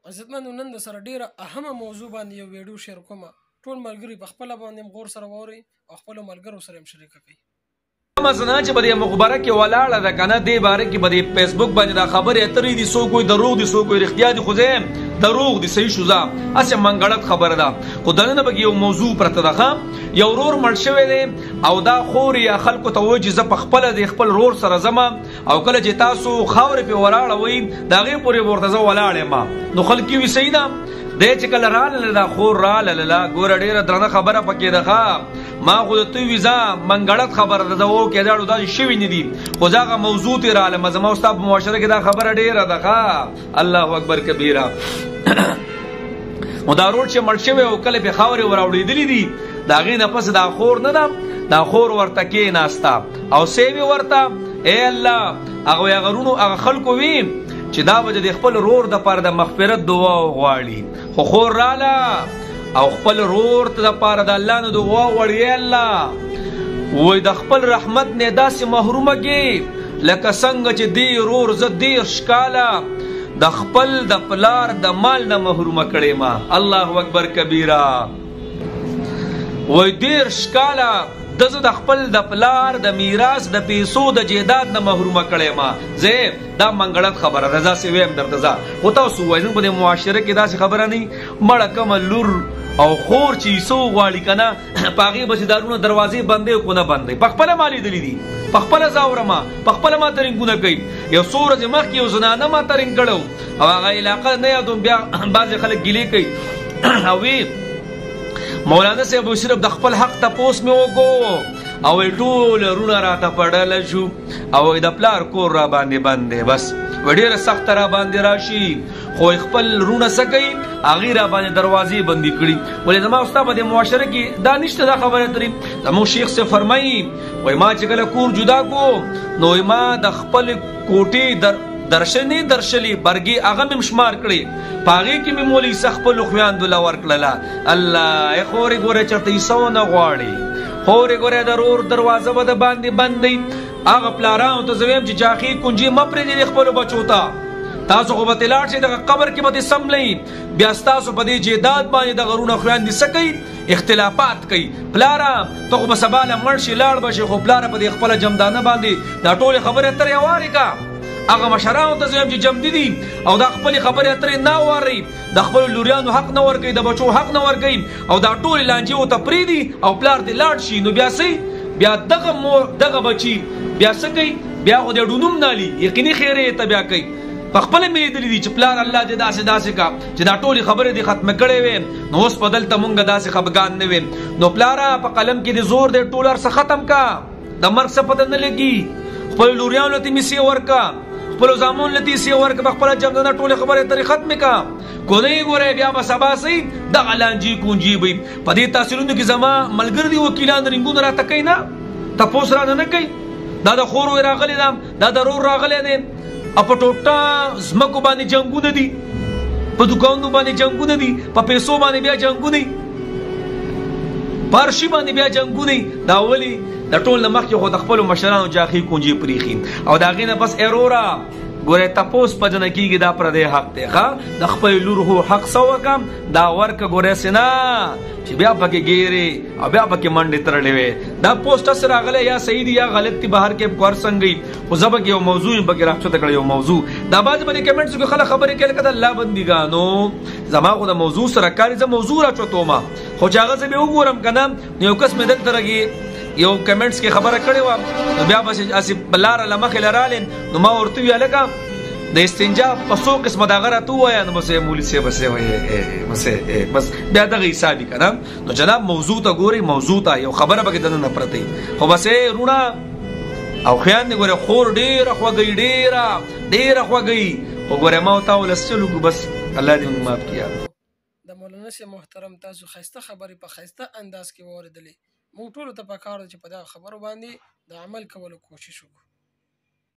عزتمندو، نن د سره ډیره اهمه موضوع باندې یو ویډیو شیر کوم. ټول ملګري په خپله باندې هم غور سره واورئ او خپلو ملګرو سره هم شریکه کړئ. زنا چې په دې مقبره کې ولاړه ده که نه، دې باره کې په دې فیسبوک باندې دا خبرې اترې دي، څوک وایي دروغ دي، څوک وایي رښتیا دي، خو زه دروغ دي، صحیح شو، ځه هسې منګړت خبره ده، خو دننه پکې یو موضوع پرته ده. ښه، یو ورور مړ شوی دی او دا خور یا خلکو ته وایي چې زه په خپله د خپل ورور سره ځم، او کله چې تاسو خاورې پرې ولاړوئ د هغې پورې به ورته زه ولاړ یم. نو خلک یې وي صحیح ده. دی چې کله رالله دا خور رالله، ګوره ډېره درنه خبره پکې ده. ښه، ما خو د ته وي ځه منګړت خبره ده، زه اوکې داړو داسې شوي نه دي، خو زه هغه موضوع ته رالم. زما او ستا په معاشره کې دا خبره ډېره ده. ښه، الله اکبر کبیره. نو دا ورور چې مړ شوی او کله پرې خاورې وراوړېدلې دي، د هغې نه پس دا خور نه ده، دا خور ورته کېناسته او څه وي ورته، ای الله، هغه هغه وروڼو هغه خلکو وي چې دا به د خپل ورور دپاره د مغفرت دعا وغواړي، خو خور راله او خپل ورور ته دپاره د الله نه دعا وغواړي، ای الله، وایي د خپل رحمت نه داسې محرومه کې لکه څنګه چې دې ورور زه 30 کاله د خپل د پلار د مال نه محرومه کړې ما. الله اکبر کبیره. وایي 30 کاله د زه د خپل د پلار د میراث د پیسو د جیداد نه محرومه کړې ما. زه دا منګړت خبره ده، زه هسې ویم درته، ځه خو تاسو ووایئ زموږ په دې معاشره کې داسې خبره نه مړه کومه لور او خور چې څه وغواړي که نه، په هغې به چې دارونه دروازې بندې او که نه بندې، په خپله ما لیدلي دي، په خپله زه اورم، په خپله ما ته رنګونه کوي. یو څو ورځې مخکې یو زنانه ما ته رنګ کړی او هغه علاقه نه یادوم، بیا بعضې خلک ګیلې کوي او وی مولانا صاحب صرف د خپل حق تپوس مې وکړو او ټول وروڼه راته پړله شو او د پلار کور را باندې بند دی، بس ډېره سخته را باندې راشي، خو خپل وروڼه څه کوي، هغې را باندې دروازې بندې کړي. ولې زما او ستا په دې معاشره کې دا نشته دا خبره ترې. زموږ شیخ صاحب فرمایي، وایي ما چې کله کور جدا کو نو ما د خپل کوټې درشنې درشلې برګې هغه مې شمار کړې، په هغې کې مې مولوي څه خپلو خویندو له ورکړله. الله، ای خورې ګوره چېرته یې څه ونه غواړي، خورې ګوره د ورور دروازه به د باندې بندوي. هغه پلارانو ته زه وایم چې جاخې کنجې مه پرېږدئ خپلو بچو ته، تاسو خو به ترې لاړ شئ دغه قبر کې به ترې سملئ، بیا ستاسو په دې جیداد باندې دغه وروڼه خویندې څه کوي، اختلافات کوي. پلاره ته خو به سبا له مړ شې لاړ به شې، خو پلاره په دې خپله جمدانه باندې دا ټولې خبرې اترې اوارې کا. هغه مشرانو ته زه وایم چې جمدي دي او دا خپلې خبرې اترې نه واري، د خپلو لوریانو حق نه ورکوي، د بچو حق نه ورکوي، او دا ټولې لانجې ورته پرېږدي او پلار دې لاړ شي، نو بیا څه، بیا دغه مور دغه بچي بیا څه کوي، بیا خو دې ډونوم نالي، یقیني خیرې یې ته بیا کوي. په خپله مې لیدلي دي چې پلار الله دې داسې داسې کا چې دا ټولې خبرې دې ختمې کړې وې، نو اوس په دلته مونږ داسې خفګان نه وې. نو پلاره په قلم کې دې زور دی، ټول هر څه ختم کا، د مرګ څه پته نه لګي، خپلو لوریانو ته مې سې ورکا، خپلو زامنو ته یې سې ورکړه، په خپله جمدانه ټولې خبرې ترې ختمې کا. که نه یې ګورې بیا به سبا سي دغه لانجې کونجې به وي. په دې تاثیرونو کې زما ملګري دي وکیلان رنګونه راته کوي نه، تپوس رانه نه کوي، دا د خور راغلی ده، دا د ورور راغلی دی، او په ټوټه ځمکو باندې جنګونه دي، په دوکانونو باندې جنګونه دي، په پیسو باندې بیا جنګونه دي، په هر شي باندې بیا جنګونه دي. دا ولې؟ د ټول نه مخکې خو د خپلو مشرانو جاخې کونجې پرېښي او د هغې نه پس اروره ګوره تپوس په جنه کېږي، دا پردی حق دی. ښه، د خپلې لور هو حق څه وکړم، دا ورکه ګوره هسې نه چې بیا پکې ګیرې او بیا پکې منډې ترلې وې. دا پوسټ هسې راغلی یا صحیح دی یا غلط دی، بهر کې په هر څنګه وي، خو زه پکې یو موضوع یم پکې راښکته کړی یو موضوع. دا بعضې په دې کمنټسو کې خلک خبرې کوي لکه د الله بندګانو، زما خو د موضوع سره کار دی، زه موضوع راچوتوم، خو چې هغه زه بیا وګورم که نه، نو یو کس مې دلته راګي یو کمنټس کې خبره کړې وه، نو بیا بس هسې لاره له مخې له رالې، نو ما ورته وویل هلکه د استنجا په څو قسمه د هغه راته ووایه، نو بس مولوي صاحب بس وایي بس بس بیا دغه حساب یې که نه. نو جناب موضوع ته ګورئ، موضوع ته یو خبره پکې دننه پرته وي، خو بس ای وروڼه او خویندې ګورئ، خور ډېره خوږوي، ډېره ډېره خوږوي، خو ګورئ ما او تا ولس څه وکړو، بس الله دې موږ معاف کړي. د مولانا صاحب محترم تاسو ښایسته خبرې په ښایسته انداز کې واورېدلې. موږ ټولو ته پکار ده چې په دغه خبرو باندې د عمل کولو کوشش وکړو.